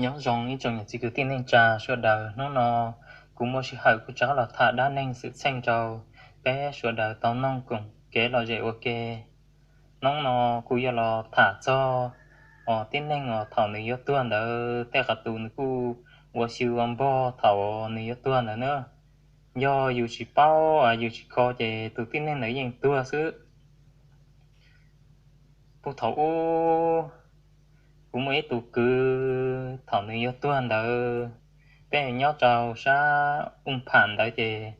Nyob zoo ib tsoom niam txiv kwv tij neej tsa sawv daws, hnub no kuv muaj sij hawm kuv rov qab los tham dab neeg xwm txheej rau peb sawv daws tau noog koom kev lom zem ua ke. Hnub no kuv yuav los tham txog os tib neeg os thaum nws yuav tuag ntawd tej qhov tus nws kuj ua xyw ua npog thaum nws yuav tuag ntawd na. Yog yus tsis paub yus tsis kho ces tus tib neeg ntawd yeej tuag xwb. Puag thaum ub, kuv muaj ib tug kwv thaum nws yuav tuag ntawd, peb nyob rau sab Ub Pham ntawd ces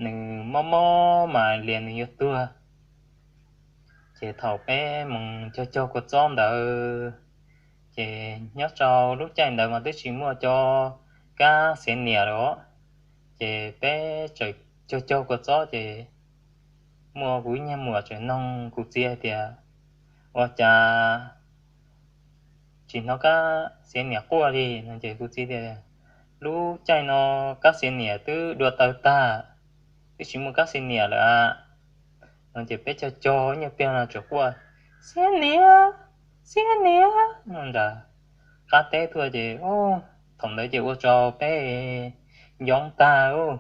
nws mob mob mas lias nws yuav tuag. Ces thaum peb mus cog cog kua txob ntawd, ces nyob rau lub caij ntawd mas twb tsis muaj cov kab xiav niam lawm os. Ces peb tseem cog cog kua txob ces muaj kuv ib niag muam tseem noog kuv txiv hais tias, ua cas tsis hnov kab xiav niam quaj li no? Ces kuv txiv tias, lub caij no kab xiav niam twb dua tawg tag, twb tsis muaj kab xiav niam lawm a. No ces peb cog cog nyuag pliag no tseem quaj, xiav niam, xiav niam no ntag. Qab teb tuaj ces thaum ntawd ces ua rau peb nco tag ub,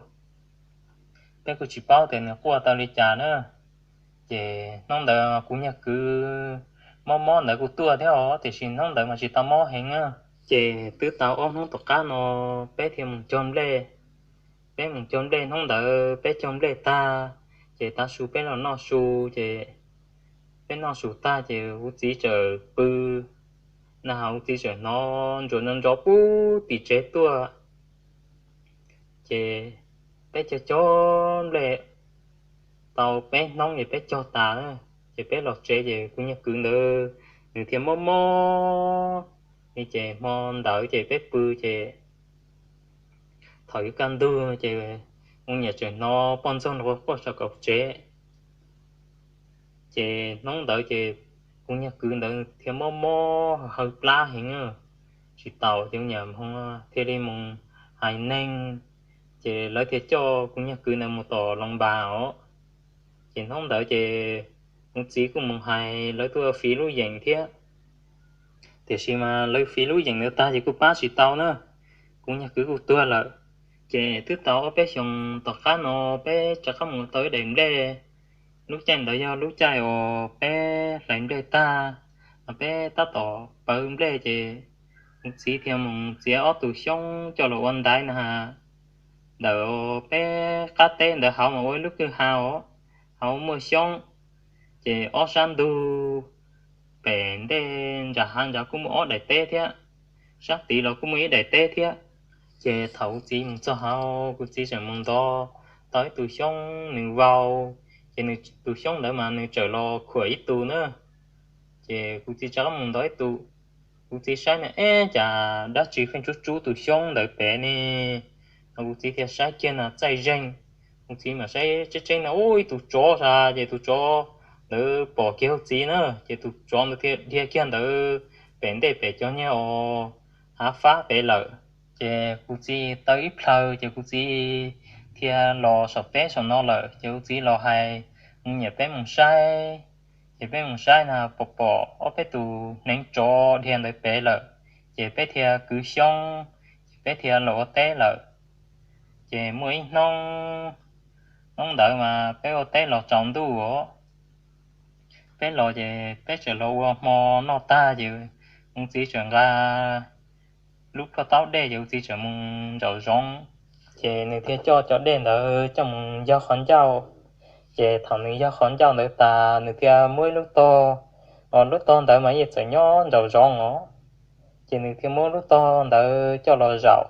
peb kuj tsis paub tias nws quaj tau li cas na. Ces hnub ntawd kuv niag kwv mob mob ntawd kuj tuaj thiab os, tiam sis hnub ntawd mas tsis tau mob heev na. Ces twb tau ob hnub tom qab no peb thiaj mus cog nplej. Peb mus cog nplej, hnub ntawd peb cog nplej tag, ces tav su peb los noj su, ces peb noj su tag ces kuv txiv txawm pw na, kuv txiv txawm hnov ntsuas nrov nrov puag tim tsev tuaj. Ces peb cog cog nplej tau peb hnub ces peb cog tas, ces peb los tsev ces kuv niag kwv ntawd nws thiaj mob mob li. Ces hmo ntawd ces peb pw ces thaum yuav kaj ntug ces kuv niam tseem hnov poj ntxoog nrov quaj saum kaum tsev. Ces hnub ntawd ces kuv niag kwv ntawd thiaj mob mob hawv plab heev, tsis taus ces kuv niam thiaj li mus hais neeg, ces lawv thiaj coj kuv niag kwv ntawd mus tom loos npas os. Ces hnub ntawd ces kuv txiv kuj mus hais lawv tuaj fiv lub yeem thiab, tiam sis mas lawv fiv lub yeem ntawd tag ces kuj pab tsis tau na, kuv niag kwv kuj tuag lawm. Ces twb tau ob peb xyoos tom qab no peb rov qab mus tau ib daim nplej. Lub caij ntawd yog lub caij uas peb hlais nplej tag, peb tab tom pawv nplej ces kuv txiv thiaj mus txiav ob tug xyoob coj los ua ntaiv na. Ntawm peb qab teb ntawd hauv mas ua ib lub kwj ha os, hauv muaj xyoob. Ces ob sab ntug pem ntej ntsa hav ntawd kuj muaj ob daim teb thiab, sab tid los kuj muaj ib daim teb thiab. Ces thaum kuv txiv mus txog hauv, kuv txiv tseem mus ntov tau ib tug xyoob nws vau, ces nws tus xyoob ntawd mas nws txawm los khuam ib tug na. Ces kuv txiv rov qab mus ntov ib tug, kuv txiv saib na, eb, cas dab tsi pheej tsub tsub tus xyoob ntawd pem ne? Kuv txiv thiaj saib kiag na txaij zeeg, kuv txiv mam saib tseeb tseeb na, ub, ib tug tsov sav. Ces tus tsov ntawd pom kiag kuv txiv na, ces tus tsov ntawd thiaj dhia kiag ntawd pem ntej pem cov niag os hav fab pem lawm. Ces kuv txiv taw ib plhaw ces kuv txiv thiaj los saum teb saum no lawm. Ces kuv txiv los hais, kuv niam peb mus saib. Ces peb mus saib na pom pom ob peb tus hneev tsov dhia ntawd pem lawm. Ces peb thiaj kwv xyoob, ces peb thiaj los ua teb lawm. Ces muaj ib hnub, hnub ntawd mas peb ua teb los tsaus ntuj os. Peb los ces peb tseem los ua hmo noj tag ces kuv txiv tseem nqa lub plhuaj taub dej ces kuv txiv tseem mus nraum zoov. Ces nws thiaj coj cov dej ntawd coj mus yog qhov ncauj. Ces thaum nws yog qhov ncauj ntawd tas nws thiaj muab ib lub tog, os lub tog ntawd mas yeej txawm nyob nraum zoov os. Ces nws thiaj muab lub tog ntawd coj los zaum.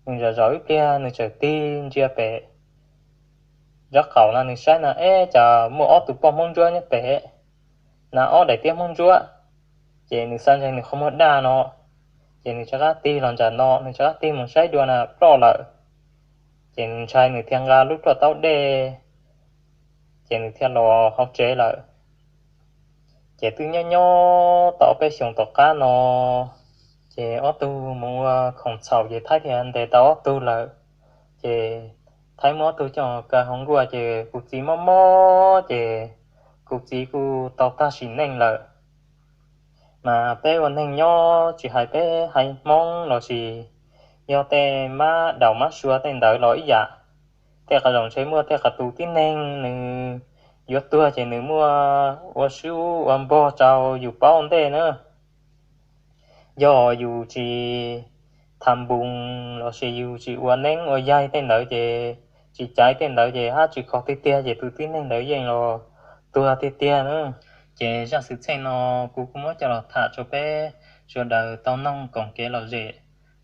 Nws zaum zaum ib pliag nws txawm tig ntsia pem nraub qaum no nws saib na, eb, cas muaj ob tug poj Hmoob Ntsuab nyob pem na, ob daim tiab Hmoob Ntsuab. Ces nws xav ntshe nws qhov muag daj no, ces nws rov qab tig los nram no, nws rov qab tig mus saib dua na ploj lawm. Ces nws ntshai nws thiaj nqa lub plhuaj taub dej, ces nws thiaj los hauv tsev lawm. Ces twb nyob nyob tau ob peb xyoos tom qab no, ces ob tug mus ua khoom txhaum ces Thaib thiaj ntes tau ob tug lawm. Ces Thaib muab ob tug coj kaw hauv nkuaj ces kuv txiv mob mob ces kuv txiv kuj tau tag sim neej lawm. Mas peb ua neeg nyob tsis hais peb haiv Hmoob lossis yog tej mab daum mab sua tej ntawd los ib yam, tej qhov zaum ntshe muaj tej qhov tus tib neeg nws yuav tuag ces nws muaj ua sub ua npog rau yus paub ntej na. Yog yus tsis tham npus lossis yus tsis ua neeb ua yaig tej ntawd ces, tsis caiv tej ntawd ces hab tsis kho tiag tiag ces tus tib neeg ntawd yeej los tuag tiag tiag na. Ces zaj xwm txheej no kuv kuj muab coj los tham rau peb sawv daws tau noog koom kev lom zem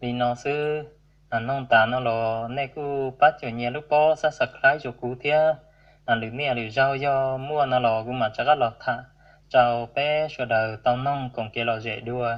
li no xwb. Noog tas no los nej kuj pab cuam nyias lub pob subscribe rau kuv thiab. Lwm niaj lwm zaug yog muaj no los kuv mam rov qab los tham rau peb sawv daws tau noog koom kev lom zem dua.